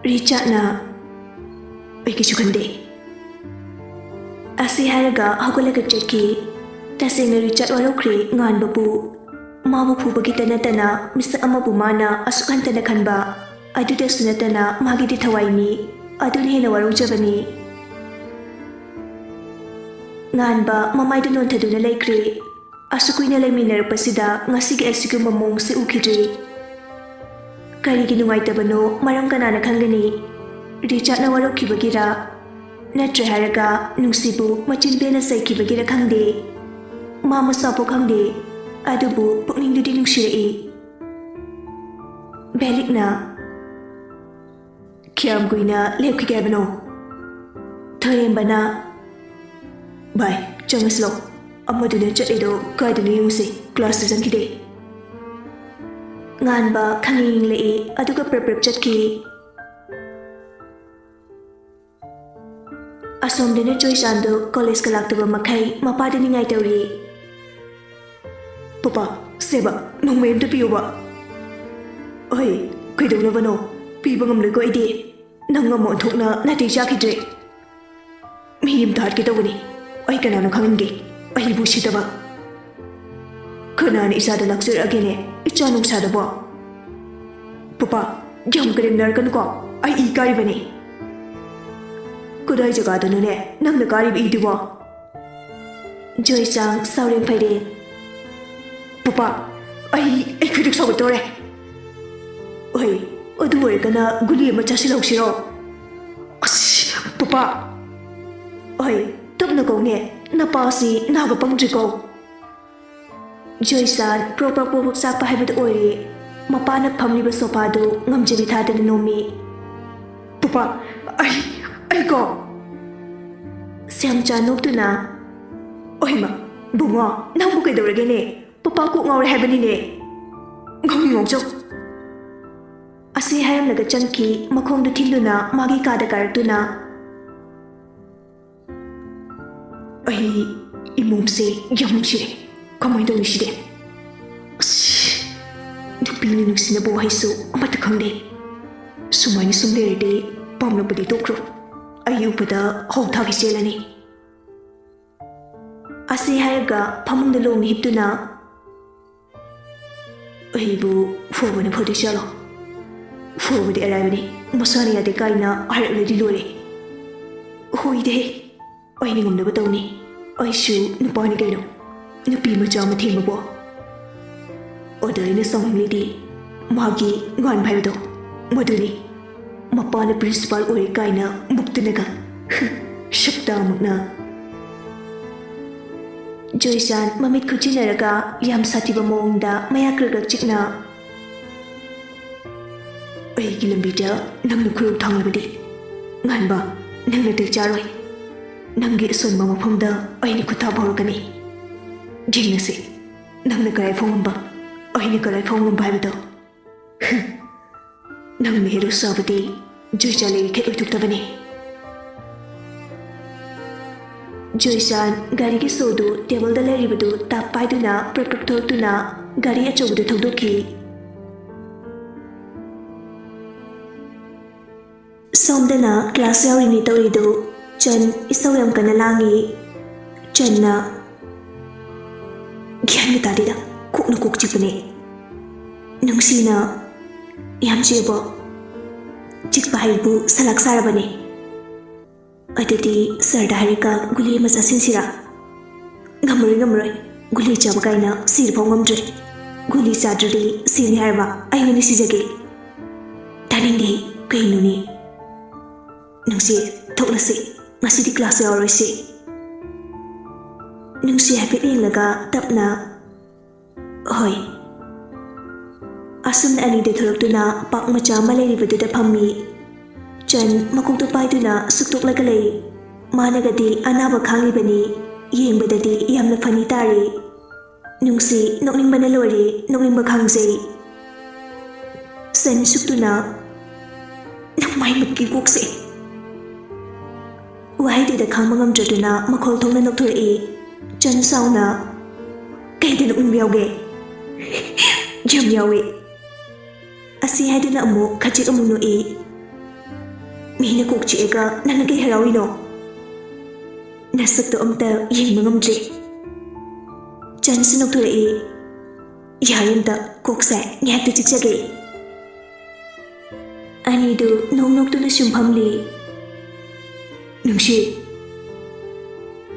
ꯔꯤꯆꯥꯔꯗꯅ, "ꯑꯩ ꯀꯩꯁꯨ ꯈꯟꯗꯦ" ꯑꯁꯤ ꯍꯥꯏꯔꯒ ꯍꯧꯒꯠꯂꯒ ꯆꯠꯈꯤ꯫ ꯇꯁꯦꯡꯅ ꯔꯤꯆꯥꯔꯗ ꯋꯥꯔꯧꯈ꯭ꯔꯦ ꯉꯥꯟꯕꯕꯨ꯫ ꯃꯥꯕꯨ ꯐꯨꯕꯒꯤꯇ ꯅꯠꯇꯅ ꯃꯤꯁꯛ ꯑꯃꯕꯨ ꯃꯥꯅ ꯑꯁꯨꯛ ꯍꯟꯊꯅ ꯈꯟꯕ ꯑꯗꯨꯗꯁꯨ ꯅꯠꯇꯅ ꯃꯥꯒꯤꯗꯤ ꯊꯋꯥꯏꯅꯤ꯫ ꯑꯗꯨꯅ ꯍꯦꯟꯅ ꯋꯥꯔꯧꯖꯕꯅꯤ꯫ ꯉꯥꯟꯕ ꯃꯃꯥꯏꯗꯨ ꯅꯣꯟꯊꯗꯨꯅ ꯂꯩꯈ꯭ꯔꯦ꯫ ꯑꯁꯨꯛ ꯀꯨꯏꯅ ꯂꯩꯃꯤꯟꯅꯔꯛꯄꯁꯤꯗ ꯉꯁꯤꯒꯤ ꯑꯁꯤꯒꯨꯝꯕ ꯃꯑꯣꯡꯁꯤ ꯎꯈꯤꯗ꯭ꯔꯤ꯫ ꯀꯔꯤꯒꯤ ꯅꯨꯡꯉꯥꯏꯇꯕꯅꯣ? ꯃꯔꯝ ꯀꯅꯥꯅ ꯈꯪꯒꯅꯤ? ꯔꯤꯆꯥꯔꯗꯅ ꯋꯥꯔꯧꯈꯤꯕꯒꯤꯔ? ꯅꯠꯇ꯭ꯔꯦ ꯍꯥꯏꯔꯒ ꯅꯨꯡꯁꯤꯕꯨ ꯃꯆꯤꯟ ꯄꯦꯟꯅ ꯆꯩꯈꯤꯕꯒꯤꯔ ꯈꯪꯗꯦ꯫ ꯃꯥ ꯃꯁꯥꯐꯥꯎ ꯈꯪꯗꯦ꯫ ꯑꯗꯨꯕꯨ ꯄꯨꯛꯅꯤꯡꯗꯨꯗꯤ ꯅꯨꯡꯁꯤꯔꯛꯏ꯫ ꯕꯦꯂꯤꯛꯅ, "ꯀꯌꯥꯝ ꯀꯨꯏꯅ ꯂꯦꯞꯈꯤꯒꯦ ꯍꯥꯏꯕꯅꯣ?" ꯊꯣꯏꯔꯦꯝꯕꯅ, "ꯚꯥꯏ, ꯆꯪꯉꯁꯤ ꯂꯥꯎ꯫ ꯑꯃꯗꯨꯅ ꯆꯠꯂꯤꯗꯣ ꯀꯥꯏꯗꯅꯣ ꯌꯦꯡꯉꯨꯁꯤ꯫ ꯀ꯭ꯂꯥꯁꯇ ꯆꯪꯈꯤꯗꯦ꯫" ꯉꯥꯟꯕ ꯈꯪꯌꯦꯡ ꯌꯦꯡꯂꯛꯏ, ꯑꯗꯨꯒ ꯄ꯭ꯔꯞ ꯄ꯭ꯔꯞ ꯆꯠꯈꯤ꯫ ꯑꯁꯣꯝꯗꯅ ꯖꯣꯏꯆꯥꯟꯗꯨ ꯀꯣꯂꯦꯖꯀ ꯂꯥꯛꯇꯕ ꯃꯈꯩ ꯃꯄꯥꯗ ꯅꯤꯡꯉꯥꯏ ꯇꯧꯔꯤ꯫ "ꯄꯄꯥ, ꯁꯦꯕ, ꯅꯣꯡꯃꯩ ꯑꯝꯇ ꯄꯤꯌꯨꯕ꯫" "ꯑꯩ? ꯀꯩꯗꯧꯅꯕꯅꯣ? ꯄꯤꯕ ꯉꯝꯂꯣꯏꯀꯣ ꯑꯩꯗꯤ꯫ ꯅꯪ ꯑꯃ ꯑꯣꯟꯊꯣꯛꯅ ꯅꯥꯇꯩ ꯆꯥꯈꯤꯗ꯭ꯔꯦ꯫ ꯃꯤ ꯑꯝꯇ ꯍꯥꯠꯀꯦ ꯇꯧꯕꯅꯤ꯫ ꯑꯩ ꯀꯅꯥꯅꯣ ꯈꯪꯍꯟꯒꯦ꯫ ꯑꯩꯕꯨ ꯎꯁꯤꯠꯇꯕ꯫ ꯀꯅꯥꯅ ꯏꯆꯥꯗ ꯂꯥꯛꯆꯔꯛꯑꯒꯦꯅꯦ? ꯏꯆꯥ ꯅꯨꯡꯁꯥꯗꯕꯣ?" "ꯄꯄꯥ, ꯌꯥꯝ ꯀꯔꯦꯝꯅꯔꯛꯀꯅꯨꯀꯣ꯫ ꯑꯩ ꯏ ꯀꯥꯔꯤꯕꯅꯤ꯫" "ꯀꯗꯥꯏ ꯖꯒꯥꯗꯅꯣꯅꯦ ꯅꯪꯅ ꯀꯥꯔꯤꯕ ꯏꯗꯨꯕꯣ?" ꯖꯣꯏꯆꯥꯡ ꯁꯥꯎꯔꯦꯡ ꯐꯩꯔꯦꯡ꯫ "ꯄꯄꯥ, ꯑꯩ, ꯑꯩ ꯈꯣꯏꯗꯧ ꯁꯥꯎꯒꯠꯇꯧꯔꯦ꯫ ꯑꯣꯏ, ꯑꯗꯨ ꯑꯣꯏꯔꯒꯅ ꯒꯨꯂꯤ ꯑꯃ ꯆꯥꯁꯤꯜꯍꯧꯁꯤꯔꯣ?" "ꯑꯁ, ꯄꯄꯥ!" "ꯑꯣꯏ, ꯇꯞꯅ ꯀꯧꯅꯦ, ꯅꯄꯥꯁꯤ ꯅꯥꯒ ꯄꯪꯗ꯭ꯔꯤꯀꯣ꯫" ꯖꯣꯏꯆꯥꯟ ꯄ꯭ꯔꯣꯛ ꯄ꯭ꯔꯣꯛ ꯄ꯭ꯔꯣꯛ ꯄ꯭ꯔꯣꯛ ꯆꯥꯛꯄ ꯍꯥꯏꯕꯗꯨ ꯑꯣꯏꯔꯦ꯫ ꯃꯄꯥꯅ ꯐꯝꯂꯤꯕ ꯁꯣꯐꯥꯗꯨ ꯉꯝꯖꯕꯤ ꯊꯥꯗꯅ ꯅꯣꯝꯃꯤ꯫ "ꯄꯄꯥ, ꯑꯩ, ꯑꯩ ꯀꯣ꯫" ꯁ꯭ꯌꯥꯝꯆꯥ ꯅꯣꯛꯇꯨꯅ, "ꯑꯣꯏꯃ, ꯕꯨꯡꯉꯣ, ꯅꯪꯕꯨ ꯀꯩꯗꯧꯔꯒꯦꯅꯦ? ꯄꯄꯥ ꯀꯣꯛ ꯉꯥꯎꯔꯦ ꯍꯥꯏꯕꯅꯤꯅꯦ꯫ ꯉꯥꯎꯅꯤꯡ ꯉꯥꯎꯖꯧ꯫" ꯑꯁꯤ ꯍꯥꯏꯔꯝꯂꯒ ꯆꯪꯈꯤ, ꯃꯈꯣꯡꯗꯨ ꯊꯤꯟꯗꯨꯅ ꯃꯥꯒꯤ ꯀꯥꯗ ꯀꯥꯔꯛꯇꯨꯅ꯫ "ꯑꯩ ꯏꯃꯣꯝꯁꯦ ꯌꯥꯝ ꯅꯨꯡꯁꯤꯔꯦ꯫ ꯀꯃꯥꯏꯅ ꯇꯧꯅꯤ ꯁꯤꯗꯤ? ꯑꯁ, ꯅꯨꯄꯤꯅ ꯅꯨꯡꯁꯤꯅꯕ ꯋꯥꯍꯩꯁꯨ ꯑꯃꯠꯇ ꯈꯪꯗꯦ꯫ ꯁꯨꯃꯥꯏꯅ ꯁꯨꯝ ꯂꯩꯔꯗꯤ ꯄꯥꯝꯂꯛꯄꯗꯤ ꯇꯣꯛꯈ꯭ꯔꯣ꯫ ꯑꯩ ꯎꯕꯗ ꯍꯧ ꯊꯥꯒꯤ ꯆꯦꯜꯂꯅꯤ꯫ ꯑꯁꯤ ꯍꯥꯏꯔꯒ ꯐꯃꯨꯡꯗ ꯂꯣꯡꯅ ꯍꯤꯞꯇꯨꯅ, "ꯑꯩꯕꯨ ꯐꯨꯕꯅ ꯐꯗꯣꯏ ꯆꯠꯂꯣ꯫ ꯐꯨꯕꯗꯤ ꯑꯔꯥꯏꯕꯅꯤ, ꯃꯁꯥꯅ ꯌꯥꯗꯦ ꯀꯥꯏꯅ ꯍꯥꯏꯔꯛꯂꯗꯤ ꯂꯣꯏꯔꯦ꯫ ꯍꯣꯏꯗꯦ, ꯑꯩꯅ ꯉꯝꯅꯕ ꯇꯧꯅꯤ꯫ ꯑꯩꯁꯨ ꯅꯨꯄꯥꯅꯤ ꯀꯩꯅꯣ, ꯅꯨꯄꯤ ꯃꯆꯥ ꯑꯃ ꯊꯦꯝꯕꯕꯣ?" ꯑꯗ ꯑꯩꯅ ꯁꯥꯎꯅꯤꯡꯂꯤꯗꯤ ꯃꯥꯒꯤ ꯉꯥꯟꯕ ꯍꯥꯏꯕꯗꯣ ꯃꯗꯨꯅꯤ꯫ ꯃꯄꯥꯅ ꯄ꯭ꯔꯤꯟꯁꯤꯄꯥꯜ ꯑꯣꯏꯔꯦ ꯀꯥꯏꯅ ꯃꯨꯛꯇꯅꯒ꯫ ꯁꯛꯇꯥꯃꯛꯅ꯫ ꯖꯣꯏꯆꯥꯟ ꯃꯃꯤꯠ ꯈꯨꯠꯆꯤꯟꯅꯔꯒ ꯌꯥꯝ ꯁꯥꯊꯤꯕ ꯃꯑꯣꯡꯗ ꯃꯌꯥ ꯀ꯭ꯔꯛ ꯀ꯭ꯔꯛ ꯆꯤꯛꯅ, "ꯑꯩꯒꯤ ꯂꯝꯕꯤꯗ ꯅꯪꯅ ꯈꯨꯔꯧ ꯊꯥꯡꯂꯕꯗꯤ, ꯉꯥꯟꯕ, ꯅꯪ ꯅꯥꯇꯩ ꯆꯥꯔꯣꯏ꯫ ꯅꯪꯒꯤ ꯑꯁꯣꯟꯕ ꯃꯐꯝꯗ ꯑꯩꯅ ꯈꯨꯠ ꯊꯥꯕ ꯍꯧꯔꯛꯀꯅꯤ꯫ ꯌꯦꯡꯅꯁꯤ, ꯅꯪꯅ ꯀꯗꯥꯏ ꯐꯥꯎ ꯉꯝꯕ, ꯑꯩꯅ ꯀꯗꯥꯏ ꯐꯥꯎ ꯉꯝꯕ ꯍꯥꯏꯕꯗꯣ꯫ ꯍꯝ, ꯅꯪꯅ ꯍꯦꯔꯣ ꯁꯥꯕꯗꯤ ꯖꯣꯏꯆꯥꯟ ꯂꯩꯔꯤꯈꯩ ꯑꯣꯏꯊꯣꯛꯇꯕꯅꯤ꯫" ꯖꯣꯏꯆꯥꯟ ꯒꯥꯔꯤꯒꯤ ꯁꯣꯗꯨ ꯇꯦꯕꯜꯗ ꯂꯩꯔꯤꯕꯗꯨ ꯇꯞ ꯄꯥꯏꯗꯨꯅ ꯄ꯭ꯔꯞ ꯄ꯭ꯔꯞ ꯊꯣꯛꯂꯛꯇꯨꯅ ꯒꯥꯔꯤ ꯑꯆꯧꯕꯗꯨ ꯊꯧꯗꯣꯛꯈꯤ꯫ ꯁꯣꯝꯗꯅ ꯀ꯭ꯂꯥꯁ ꯌꯥꯎꯔꯤꯅꯤ ꯇꯧꯔꯤꯗꯨ ꯆꯟ ꯏꯁꯧ ꯌꯥꯝ ꯀꯟꯅ ꯂꯥꯡꯉꯤ꯫ ꯆꯟꯅ, "ꯒ꯭ꯌꯥꯟꯒ ꯇꯥꯗꯦꯗ, ꯀꯣꯛꯅ ꯀꯣꯛ ꯆꯤꯛꯄꯅꯦ꯫ ꯅꯨꯡꯁꯤꯅ ꯌꯥꯝ ꯆꯦꯕꯣ, ꯆꯤꯛꯄ ꯍꯥꯏꯕꯨ ꯁꯂꯥꯛ ꯁꯥꯔꯕꯅꯦ꯫ ꯑꯗꯨꯗꯤ ꯁꯔꯗ ꯍꯥꯏꯔꯒ ꯒꯨꯂꯤ ꯑꯃ ꯆꯥꯁꯤꯟꯁꯤꯔꯥ?" "ꯉꯝꯃꯔꯣꯏ, ꯉꯝꯃꯔꯣꯏ꯫ ꯒꯨꯂꯤ ꯆꯥꯕ ꯀꯥꯏꯅ ꯁꯤꯔꯐꯥꯎ ꯉꯝꯗ꯭ꯔꯦ꯫ ꯒꯨꯂꯤ ꯆꯥꯗ꯭ꯔꯗꯤ ꯁꯤꯅꯤ ꯍꯥꯏꯔꯕ? ꯑꯩ ꯑꯣꯏꯅ ꯁꯤꯖꯒꯦ꯫" "ꯇꯥꯅꯤꯡꯗꯦ, ꯀꯩꯅꯣꯅꯦ?" "ꯅꯨꯡꯁꯤ, ꯊꯣꯛꯂꯁꯤ꯫ ꯉꯁꯤꯗꯤ ꯀ꯭ꯂꯥꯁ ꯌꯥꯎꯔꯣꯏꯁꯤ꯫" ꯅꯨꯡꯁꯤ ꯍꯥꯏꯐꯦꯠ ꯌꯦꯡꯂꯒ ꯇꯞꯅ, "ꯍꯣꯏ꯫" ꯑꯁꯨꯝꯅ ꯑꯅꯤꯗꯨ ꯊꯣꯛꯂꯛꯇꯨꯅ ꯄꯥꯛ ꯃꯆꯥ ꯑꯃ ꯂꯩꯔꯤꯕꯗꯨꯗ ꯐꯝꯃꯤ꯫ ꯆꯟ ꯃꯀꯣꯛꯇꯨ ꯄꯥꯏꯗꯨꯅ ꯁꯨꯛꯇꯣꯛꯂꯒ ꯂꯩ꯫ ꯃꯥꯅꯒꯗꯤ ꯑꯅꯥꯕ ꯈꯥꯡꯂꯤꯕꯅꯤ꯫ ꯌꯦꯡꯕꯗꯗꯤ ꯌꯥꯝꯅ ꯐꯅꯤ ꯇꯥꯔꯤ꯫ ꯅꯨꯡꯁꯤ ꯅꯣꯛꯅꯤꯡꯕꯅ ꯂꯣꯏꯔꯦ, ꯅꯣꯛꯅꯤꯡꯕ ꯈꯥꯡꯖꯩ꯫ ꯆꯟ ꯁꯨꯛꯇꯨꯅ, "ꯅꯃꯥꯏꯃꯛꯀꯤ ꯀꯣꯛꯁꯦ!" ꯋꯥꯍꯩꯗꯨꯗ ꯈꯥꯡꯕ ꯉꯝꯗ꯭ꯔꯗꯨꯅ ꯃꯈꯣꯜ ꯊꯣꯛꯅ ꯅꯣꯛꯊꯣꯔꯛꯏ꯫ ꯆꯟ ꯁꯥꯎꯅ, "ꯀꯩꯗ ꯅꯣꯛꯅꯤꯡꯕ ꯌꯥꯎꯒꯦ?" "ꯌꯥꯝ ꯌꯥꯎꯏ꯫" ꯑꯁꯤ ꯍꯥꯏꯗꯨꯅ ꯑꯃꯨꯛ ꯈꯖꯤꯛ ꯑꯃꯨꯛ ꯅꯣꯛꯏ꯫ ꯃꯤꯅ ꯀꯣꯛ ꯆꯤꯛꯑꯒ ꯅꯪꯅ ꯀꯩ ꯍꯔꯥꯎꯏꯅꯣ? ꯅꯁꯛꯇꯣ ꯑꯝꯇ ꯌꯦꯡꯕ ꯉꯝꯗ꯭ꯔꯦ꯫ ꯆꯟꯁꯨ ꯅꯣꯛꯊꯣꯔꯛꯏ꯫ ꯌꯥꯔꯦ ꯑꯝꯇ, ꯀꯣꯛꯁꯦ ꯉꯥꯏꯍꯥꯛꯇ ꯆꯤꯛꯆꯒꯦ꯫ ꯑꯅꯤꯗꯨ ꯅꯣꯛ ꯅꯣꯛꯇꯨꯅ ꯁꯨꯝ ꯐꯝꯂꯤ꯫ ꯅꯨꯡꯁꯤꯠ꯫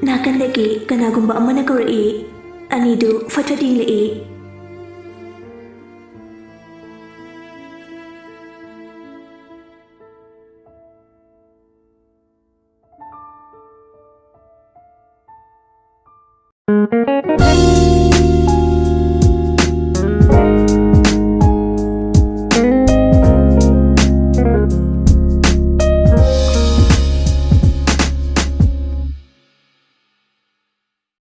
ꯅꯥꯀꯟꯗꯒꯤ ꯀꯅꯥꯒꯨꯝꯕ ꯑꯃꯅ ꯀꯧꯔꯛꯏ꯫ ꯑꯅꯤꯗꯨ ꯐꯠ ꯐꯠ ꯌꯦꯡꯂꯛꯏ꯫